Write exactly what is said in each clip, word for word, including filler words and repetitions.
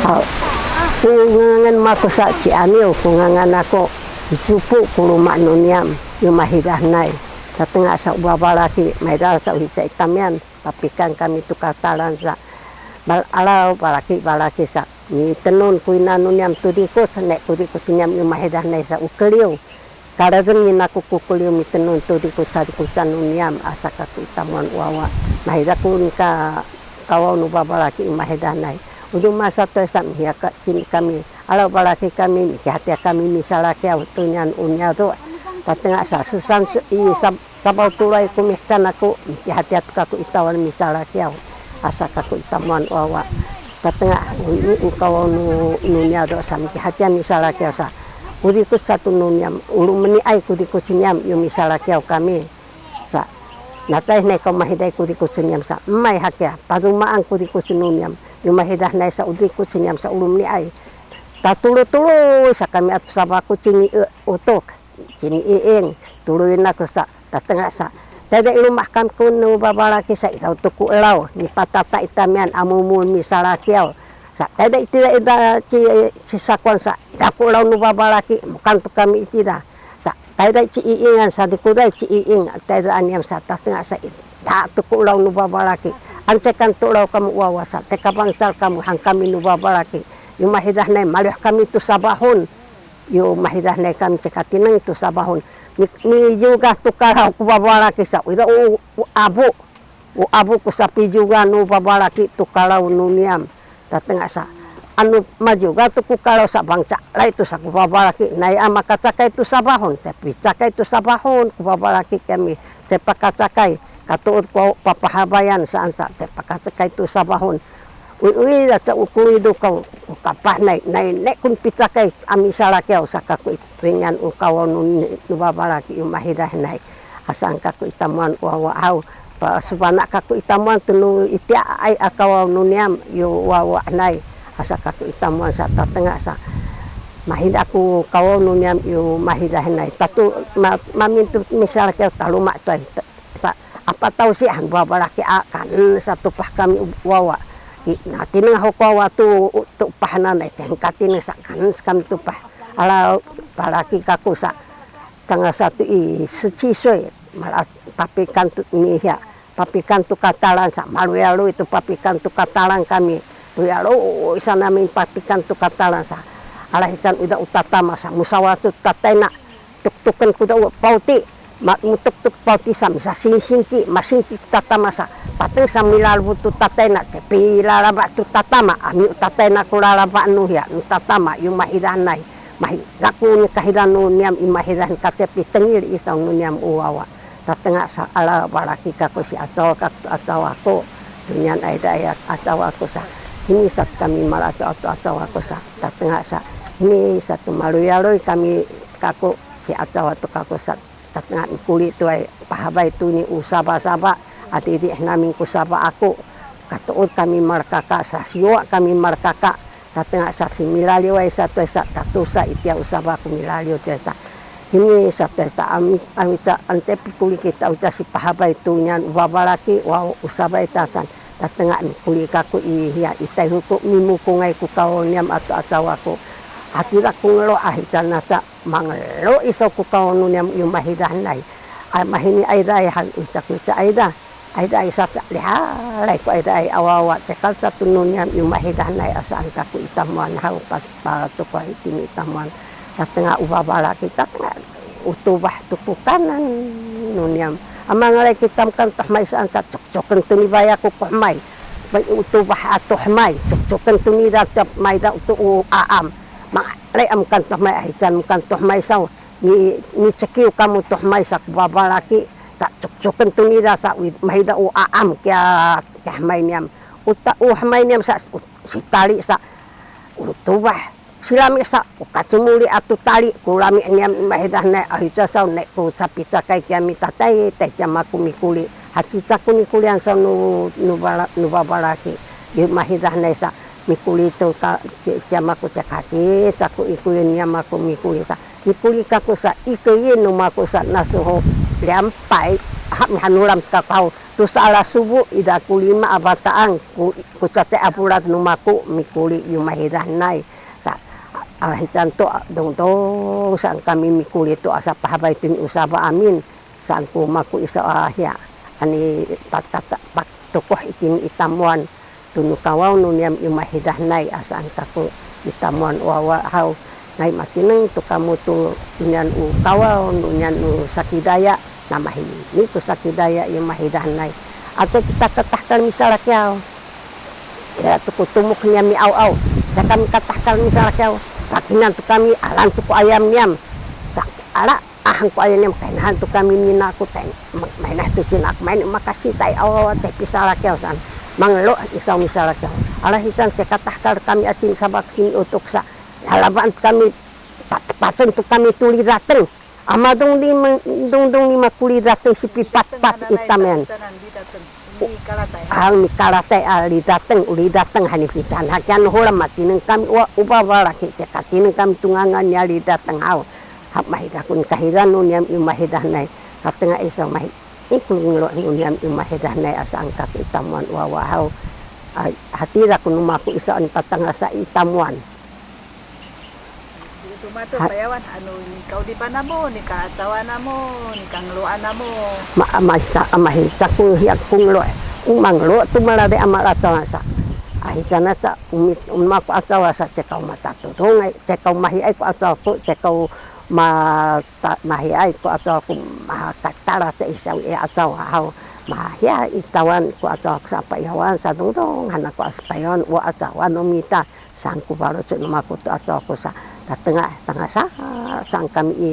Haw. Ku ngangan mako sa ci Aniw, ku ngangan ako. Supu ku luma nu niyam, yu mahidahnay. Tatenga sa u babalaki, maydal sa u hica i tamiyan, papikan kami tu katalan sa. Bal-, alaw balaki, balaki sa. Mitenun ku ina nu niyam tu dikuc, ne ku dikuc niyam yu mahidahnay sa u keliw. Kaledeng ina ku ku keliw mitenun tu dikuc sa dikucan nu niyam asa kaku i tamuan wawa. Mahida ku nika kawaw nu babalaki yu mahidahnay. Ujung masa toy sa mihiya ka cini kami. Alaw balaki kami, mikihatiya kami misalakiyaw tu niyan u niyado'. Tatenga sa sesan su-, i sab-, sabaw tuluay ku mihcan aku, mikihatiya tu kaku i tamuan misalakiyaw. Asa kaku i tamuan wawa. Tatenga, ini u kawaw nu, nu niyado' sa mikihatiya misalakiyaw sa. U dikuc sa tu nu niyam, u lumeniay ku dikuc niyam, yu misalakiyaw kami. Sa, nacay ne kaw mahiday ku dikuc niyam sa, emay hakiya, padumaan ku dikuc nu niyam, yu mahidahnay sa u dikuc niyam sa u lumeniay. Tatulutuluy sa kami atu sabaku cini, e, utuk, cini iing, tuluy naku sa, tatenga sa. Tayda i luma kaku nu babalaki sa, idaw tu ku elaw, mipatata i tamiyan a mumu misalakiyaw. Sa, tayda i tida ida ci, ci Sakuan sa, idaw ku elaw nu babalaki, mukan tu kami i tida. Sa, tayda ci iingan sa, dikuday ci iing, tayda a niyam sa, tatenga sa, idaw tu ku elaw nu babalaki. Ancekan tu elaw kamu wawa sa, teka bangcal kamu, han kami nu babalaki. Yu mahidahnay, maliw kami tu sabahun. Yu mahidahnay kami cekatineng tu sabahun. Mi, miyugah tu kalaw ku babalaki sa, wida u, u abu. U abu ku sapiyugah nu babalaki tu kalaw nu niyam. Tatenga sa. Anu mayugah tu ku kalaw sa bangcalay tu sa ku babalaki. Nay a makacakay tu sabahun. Cepicakay tu sabahun ku babalaki kami. Cepakacakay. Katuud ku papahabayan saan sa. Cepakacakay tu sabahun. Uy, uy, aca u kuluy do kaw, u kapah nay, nay, ne kun picakay a misalakiyaw sa kaku i ringan u kawaw nu, nu babalaki yu mahidahnay. Asaan kaku i tamuan wawa haw, pasubana kaku i tamuan tu nu itiyaay a kawaw nu niyam yu wawa nay. Asa kaku i tamuan sa tatenga sa. Mahida ku kawaw nu niyam yu mahidahnay. Tatu, ma, mamin tu misalakiyaw taluma tu ay. Sa, apa taw si han babalaki a kan sa tupah kami u wawa. I, natineng ho ku wawa tu, tupah nanay ceng katineng sa kan sa kami tupah. Ala balaki kaku sa tanggal satu i 十七岁, mala papikan tu mihiya, papikan tu katalan sa, maluyaluy tu papikan tu katalan kami. Luyaluy sa nami papikan tu katalan sa. Ala hican uda u tatama sa, musawa tu tatayna. Tuktuken ku da u pawti, ma, mutuktuk pawti sa misasingsinti, masingti tatama sa, pateng sa milalu tu tatayna, cepi lalaba tu tatama, ami u tatayna ku lalaba nu hiya, nu tatama, yu mahidanay, mahida ku ni kahidan nu niyam i mahidan kacepi tengil isaw nu niyam u wawa. Tatenga sa ala balaki kaku si acawa kaku acawa ku, tu niyan ayda ay acawa ku sa, ini sa kami malacawa tu acawa ku sa, tatenga sa, ini sa tu maluyaluy kami kaku, si acawa tu kaku sa, tatenga mikuli tu ay pahabay tu ni u sabasaba, adidi namin ku saba aku, katuud kami malkaka sa, siwa kami malkaka, tatenga sa si milaliw ay sa tu ay sa, tatu sa itiya u saba ku milaliw tu ay sa. Ini sa tu ay sa, ami, ami ca, ante pikuli kita uca si pahabay tu niyan u babalaki, wa u sabay tasan, tatenga mikuli kaku i hiya itay huku mimukungay ku kaw niyam atu acawa ku. Atira ku ngelo ahi canasa, mangelo iso ku kaw nu niyam yu mahidanay. Ay, mahini ayda ay han ucak uca ayda. Ayda ay sata lihalay ku ayda ay awawa cekal satu nu niyam yu mahidanay asaan kaku i tamuan haw pa, pa tu ku ay tini i tamuan. Tatenga u babalaki tatenga utubah tu ku kanan nu niyam. Amangalay kita mukan tohmay saan sa cukcuken tu ni baya ku kohmay. Bay utubah a tohmay, cukcuken tu ni da tiap mayda utu u aam. Mangalay a mukan tohmay ahican mukan tohmay saw. Mi, micekiw kamu tohmay sa ku babalaki, sa cukcuken tu ni da sa wi, mayda u aam kiya, kiya hmay niyam. Uta u hmay niyam sa, u, si tali sa, utubah. Si lami sa, u kacumuli atu tali, ku lami niyam i mahidanay, ahica saw ne, ku sapicakay kiya mitatay, tay cama ku mikuli. Hacica ku nikulian saw nu, nu bala, nu babalaki. I mahidanay sa, mikuli tu ka, ci, cama ku cek hacica ku ikuli niyam aku mikuli sa. Mikuli kaku sa, ikeyi nu maku sa nasuho liyampay. Ha, mihanulam kakaw tu sa ala subu, ida ku lima a bataan, ku, ku cacay a bulad nu maku, mikuli i mahidanay. Sa, ala hican to, dongdong, saan kami mikuli to, asa pahabay tuni u saba amin. Saan ku maku iso a hiya, ani pat-, pat-, patukuh itini i tamuan. Tunu kawaw nu niyam i mahidanay a saan kaku i tamuan wawa haw. Nay matineng tu kamu tu niyan u kawaw nu niyan u sakidaya, namahini ku sakidaya i mahidanay. Ate kita katahkal misalakyaw. Ya, tu ku tumuk niyam i aw-aw. Ya kami katahkal misalakyaw. Pakinan tu kami alan tu ku ayam niyam. Sa, ala Ahan ku ayam niyam, kainahan tu kami minaku, tay, ma-, maynah tu cinaku, maynah makasi, tay, aw, tay, pisalakyaw saan. Mangelo isaw misalakyaw. Ala hican, tay, katahkal kami acin sabak sini utuk sa. Halaban kami, pat-, pacen tu kami tu lidateng. Ama dong di ma-, dong, dong di maku lidateng si pipat-pat itam yan. Ang mikalatay a lidateng, u lidateng hani pican. Hakian hula matineng kami wa, uba balaki ceka tineng kami tungangan ya lidateng haw. Ha, mahida kun kahida nu niyam i mahidanay. Katenga iso mahi-, ikul ngelo nu niyam i mahidanay asa angkat i tamuan wawa haw. Ay, hatira kun maku iso an patangasa i tamuan. Itu mah tuh Ha- payawan anu nikaudipan namu, nikaacawan namu, nikangeluan namu. Ma-, amah sa-, amah sa ku hiya ku ngelo. Umang lo tu malade amal acawan sa. Ahi sana sa umit, umma ku acawa sa cekau mata tu. Tungay, cekau mahi ay ku acawa ku, cekau mata, mahi ay ku acawa ku, maha katara sa isaw i acawa haw. Mahiya i tawan ku acawa ku sa payawan sa dongdong, hana ku asa payawan, wa acawa no mita. Saan ku balocu nu maku tu acawa ku sa, tatengah tangasa, saan kami i,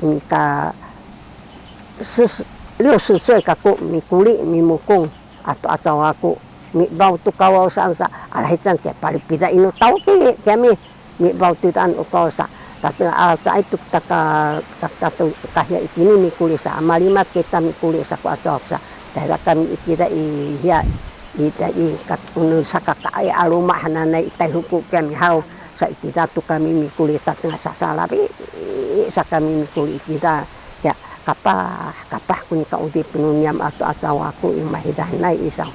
i ka ses-, liw sesuai kaku mikuli, mimukung, atu acawa ku, mibaw tu kawaw saan sa, alahican te palipida inu tawki, kami, mibaw tu taan u kawaw sa, tatengah acawa itu taka, taka tu kahya itini mikuli sa, malimat kita mikuli sa ku acawa ku sa, tayda kami ikida i hiya, ida i kat unu sakakaay a luma hananay i tayhuku kami haw. Sa itida tu kami mikuli tatengah sasalabi, sa kami mikuli itida. Ya, kapah, kapah ku nika udip nu niyam atu acawa ku i mahidanay isaw.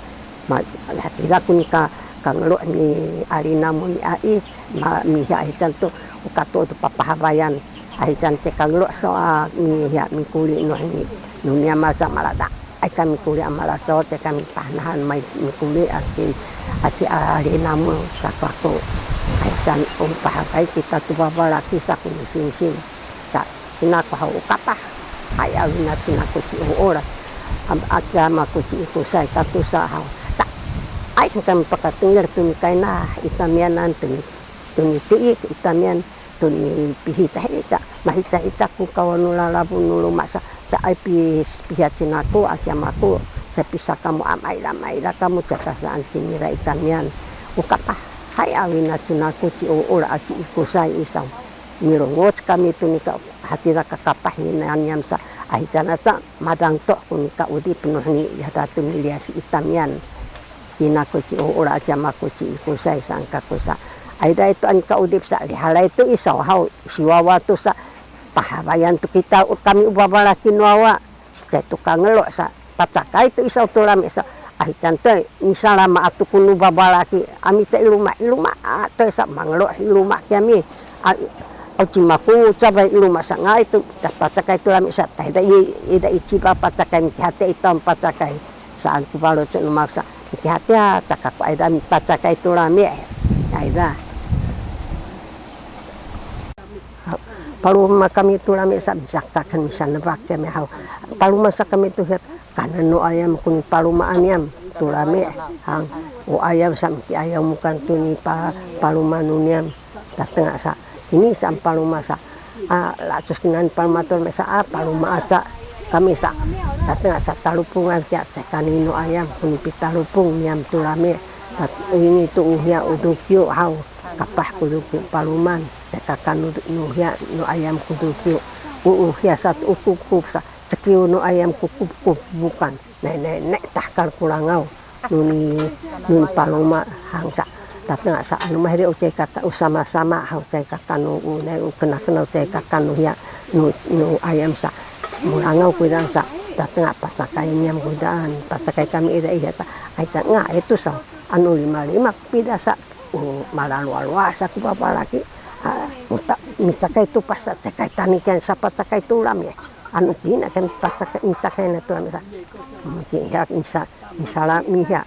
Ma, hatira ku nika kangelo ni alina mu ni ai, ma, mihiya hican tu, u katu tu papahabayan. Ahican te kangelo so a mihiya mikuli nu ni, nu niyam sa malada. Ay kami kuli a malacaw, te kami panahan may mikuli, aci, aci a linamu sa kaku. Ay kami umpahakay kita tu babalaki sa ku misinsin. Sa, sinaku haw u kapah. Ay awina sinaku ci uul. Am, aci ama ku ci ikusay katusa haw. Sa, ay kami pakatengil tu ni kayna, itamianan tu ni, tu ni tiik, itamian. Tu ni pihicahica, mahicahica ku kawa nu lalabu nu luma sa, caay pi-, pihacin aku, aci amaku, caay pisakamu a maila, maila kamu, caay kasaan cinira itamian. U kapah, hay awina cin aku ci uul aci ikusay isaw. Milunguc kami tu nika hatira kakapah niniam sa, ahican aca, madangto ku nika udip nu ni yada tu ni lias itamian. Cinaku ci uul aci amaku ci ikusay saan kaku sa. Ayda itu an kaudip sa lihalay tu isaw haw, siwawa tu sa, pahabayan tu kita u-, kami u babalaki nu wawa, cay tu kangelo sa, pacakay tu isaw tu lami sa, ahican tu, misalama atu ku nu babalaki, ami cay iluma, iluma, a, tu sa mangelo iluma kami, a, aw ci maku cabay iluma sa ngay tu, ta pacakay tu lami sa, tayda i, ida i ciba pacakay, mihati itam pacakay. Saan ku balocu nu maksa, miki hati a, caka ku ayda mipacakay tu lami, ayda. Paluma kami tu lami sa, misaktakan misanebak kami haw. Paluma sa kami tu hiat, kanen nu ayam ku ni palumaan yam tu lami, hang. U ayam sa miki ayam mukan tu ni pa-, paluma nu niyam. Tatengah sa, kini sa paluma sa, a, lacus kinan paluma tu lami sa, a, paluma aca kami sa. Tatengah sa talupungan kiya, cekani nu ayam, ku ni pitalupung niyam tu lami. Tat-, ini tu uhiya udukyu haw, kapah ku dukyu paluman, cekakanu nu hiya, nu ayam ku dukyu. U-, uhiya sa tu ukup-kup sa, cekiw nu ayam ku kup-kup bukan. Nenek-nenek tahkal ku langaw. Nuni, nuni paluma hangsa. Tatengah sa anu mahiri ucay kaka usama-sama ha ucay kaka nu u, ne u kena-kena ucay kaka nu hiya, nu, nu ayam sa. Mulangaw kuidan sa. Tatengah pacakay niyam kudaan, pacakay kami ida iya ta, ay ta nga itu sa, anu lima-lima pida sa, u malalualua sa ku babalaki, a, muta, micakay tupah sa, cakay tanikian sa pacakay tulam ya, anu pina kan pacakay, micakay na tulam sa, mungkin ya, misa, misala, miha,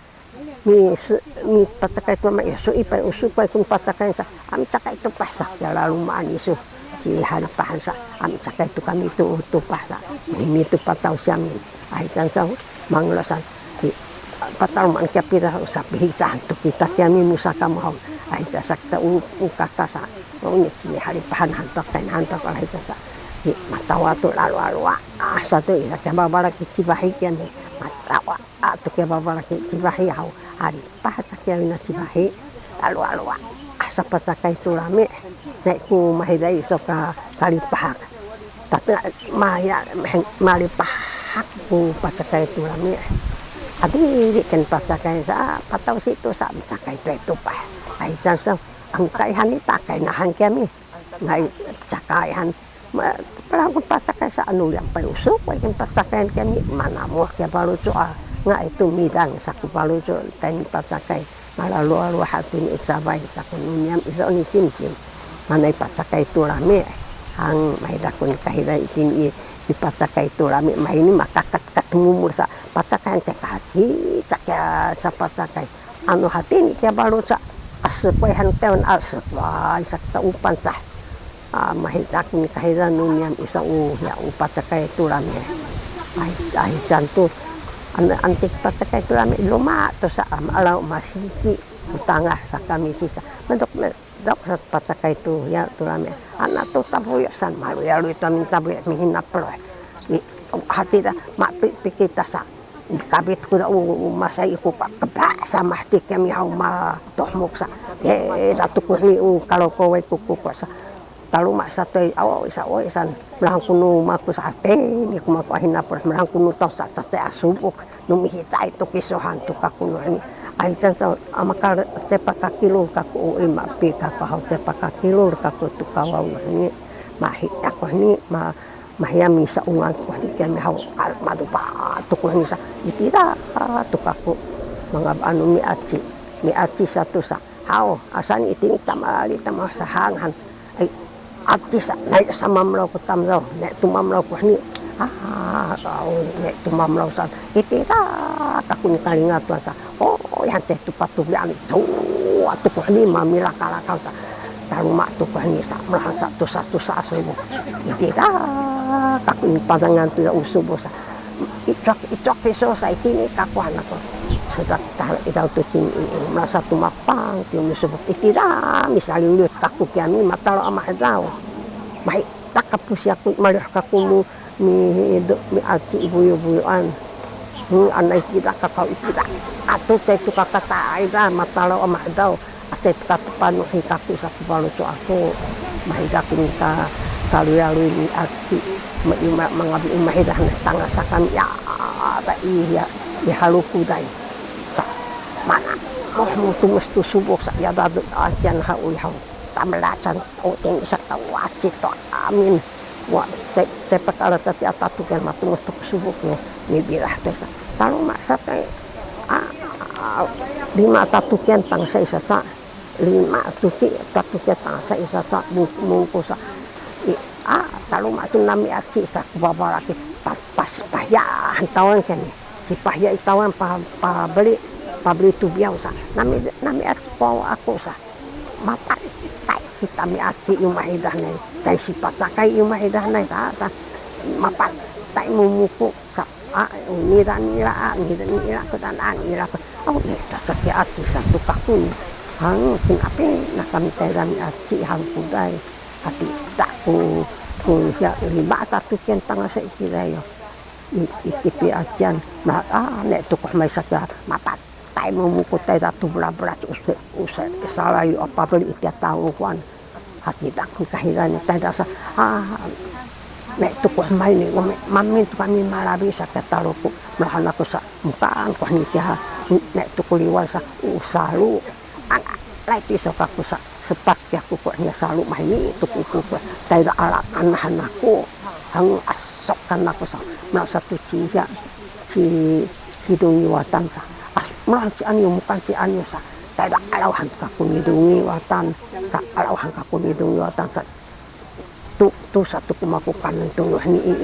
Mi, su, mi pacakay tu ama isu, ipay usuk pay kun pacakay sa, ami cakay tu pah sa, ya lalu maan isu, ci halipahan sa, ami cakay tu kami tu, tu pah sa, mi tu pataw siamin, ay can sa, mangulasan, ci pataw maan kiya pira sa, pihisahan tu kita kiya mi musa kamu haw, ay ca sa kita u, u kata sa, o ni ci halipahan hantak, kain hantak, ay can sa, ci matawa tu lalu alua, ah, sa tu ila kiya babalaki ci bahi kiya mi, matawa. A, tu kiya babalaki ci bahi haw, halipah ca kiya wina ci bahi, lalu alua, asa pacakay tu lami, nai ku mahiday iso ka kalipahak. Tatu maya, malipahak ku pacakay tu lami. Adiri ken pacakay sa, pataw situ sa, cakay tu itu pah. Ay can sa, angkay hani takay nahan kami. Nai cakay han, ma, palangkun pacakay sa anu liyampay usuk, way ken pacakayan kami, manamuh kiya balucu, a, nga itu midang saku balucu, tayni pacakay, malalualuah tini u cabay, saku nu niyam iso ni simsim, manay pacakay tu lami, hang, mahidaku ni kahiday itini i, i pacakay tu lami, mahini makakat kat ngumul sa, pacakayan cakaci, cakya sa pacakay. Anu hatini kiya baluca, asekway han tewen asekway sa kita u Pangcah. A, mahidaku ni kahiday nu niyam iso u, ya u pacakay tu lami. Ay, ay can tu, anu antik pacakay tu lami, luma tu sa, am, alaw masiki, utangah sa kami sisa. Medok, medok sa pacakay tu, ya tu lami. Ana tu tabuyu san, maluyaluy tu amin tabuyu, mihina peloy. Ni, hati da, ma, pi, pikita sa. Kabit ku da u, u masay ku ka, kaba sa mahti kami haw matohmuk sa. He, datu ku ni u, kalau kaway ku ku sa. Taluma sa toy, awo isa, awo isan. Melahang kunu maku sa, ate, ni ku maku ahin apur, melahang kunu tau sa, cacay asubuk. Nu mihicay tu kisohan tu kaku nu ni. Ay can sa, amakal cepaka kilur kaku, u ima pi kaku haw cepaka kilur kaku tu kawaw nu ni. Mahi, aku ni, ma, Mahiya misaungan kuhni kami haw, madupa tu kuhni sa, itira tu kaku, mangabaan nu miaci, miaci satu sa, haw, asan itini tamalali tamasahangan, ay, aci sa, nai sa mamlaw ku tamdaw, nai tu mamlaw kuhni, ah, haw, nai tu mamlaw sa, itira kaku ni kalinga tuan sa, oh, yan te tu patubian, tu, tu kuhni mamilakalakal sa, Taluma tu kuhni sa, melahan sa, tu sa, tu sa, subuh. Itira kaku ni padangan tu ya usubuh sa. Icok, icok piso sa, itini kaku anak ko. Sedak tal idau tu cing, melasa tu mapang, ti usubuh. Itira, misaliuliut kaku kiami, matalo amah dau. Mai, tak kapusi aku, malih kaku mu, Mi, miaci buyubuyuan. Hmm, anay kita kakau ikita. Atu cai tu kakatay da, matalaw a madaw. Acay tu katupanuhi kaku saku palucu aku. Mahidaku mita kaluyaluy miaci. Ma, ima, mangabi, mahidah na tanga sakami ya, ta iya, ihaluku day. Sa, mana, oh, mutu mustu subuk sa, ya dadu, acian hau, hau. Tamelacan, o, tini sa tawaci to amin. Wa, ce, cepek ala tati atatuken matungus tu subuk no, mibilah tu sa. Taluma sa te, a, a, lima atatuken tangsa isa sa, lima tuki atatuken tangsa isa sa, mung, mungkus sa. I, a, taluma tu nami aci sa, ku babalaki pa, pas, pahya, hantawan kami. Si pahya itawan pa, pabeli, pabeli tu biyaw sa. Nami, nami aci paw aku sa. Mapatay kita miaci yu mahidah nay. Cai sipacakay yu mahidah nay sa, sa. Mapatay mumuku sa. A, nira, nira, a, nira, nira, kudan, a, nira, ku. Aw, nira, sa, sa, kiaci sa, tu kaku ni. Hang, kin api, na kami tayra miaci, hang kuday. Hati, tak ku, ku, ya, lima, tatu, kian, tanga, sa, ikiday, yo. I, ikipi acian, na, a, ne, tu, ku, may, sa, kia, mapat. Tay mumuku tay datu bela-bela usa, usa, salayu apa beli iti tahu kuan. Hati tak kahilani tay dasa. Ah, ne tukuh mai ni, ngome, mamin tu kami malabi sa kataluku. Melahan aku sa, mukaan kuh ni tiha, ne tukuh liwan sa, usalu. Anak, lai ti so kaku sa, sepat ki aku kuh ni salu mai ni tukuh kuh. Tay da ala kanahan aku. Hang as. Sokan aku sa, mula sa tu ci ya, ci, ci Dungi Watan sa. As, mula ci Anyu, mukan ci Anyu sa. Tayda alaw han ka ku ni Dungi Watan, ka alaw han ka ku ni Dungi Watan sa. Tu, tu sa tu ku makukan tu ni i,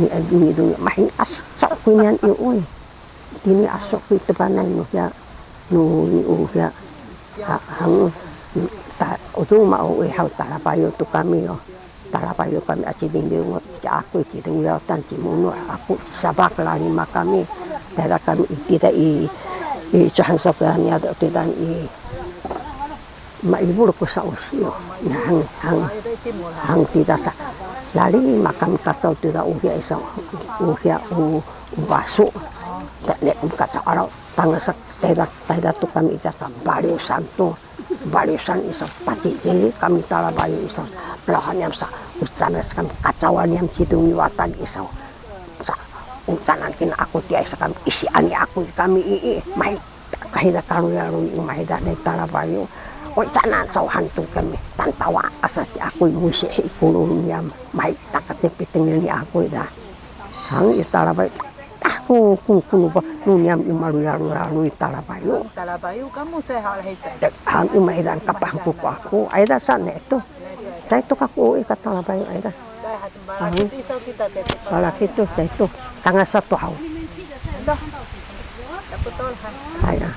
ni, ni Dungi, mahin as, sa ku nian i, uy. Tini asok ku i tebanan nu ya, nu ni u ya. Ha, hang, ta, utu ma u i haw talapayu tu kami yo. Talapayu kami a ci Dingdingot, ci aku, ci Duyatan, ci Munu, aku, ci Sabak, lalima kami. Tayda kami i, tida i, i, cuhan sok ya, ni ada tida i, maibul ku sa usiyo. Hang, hang, hang tida sa. Lalima kami kacau tida uhya isa, uhya u, u basu. Tayda kacau alaw, tangasak, tayda, tayda tu kami ita sa, baliusan tu. Baliusan iso, tacicili kami talabayu iso. Pelahan yam sa, ucanan sa kami kacawan yam ci Dungi Watan iso. Sa, ucanan kina aku tiya sa kami isi ani aku kami i, i, mai, kahida kaluyaluy, mai da nai talabayu. Ucanan sa hantu kami, tantawa asa ci aku musi i kulun yam, mai, takati pitengil ni aku da. Hang i talabayu. Aku kungkunu ba, nu niyam i maluyaluyaluy talabayu. Talabayu kamu cai hal hei cai. Hang i maidan kapah kuku aku, aida sa ne tu. Cai tu kaku i ka talabayu aida. Hang. Balaki tu, cai tu. Tangasa tu hau. Aida.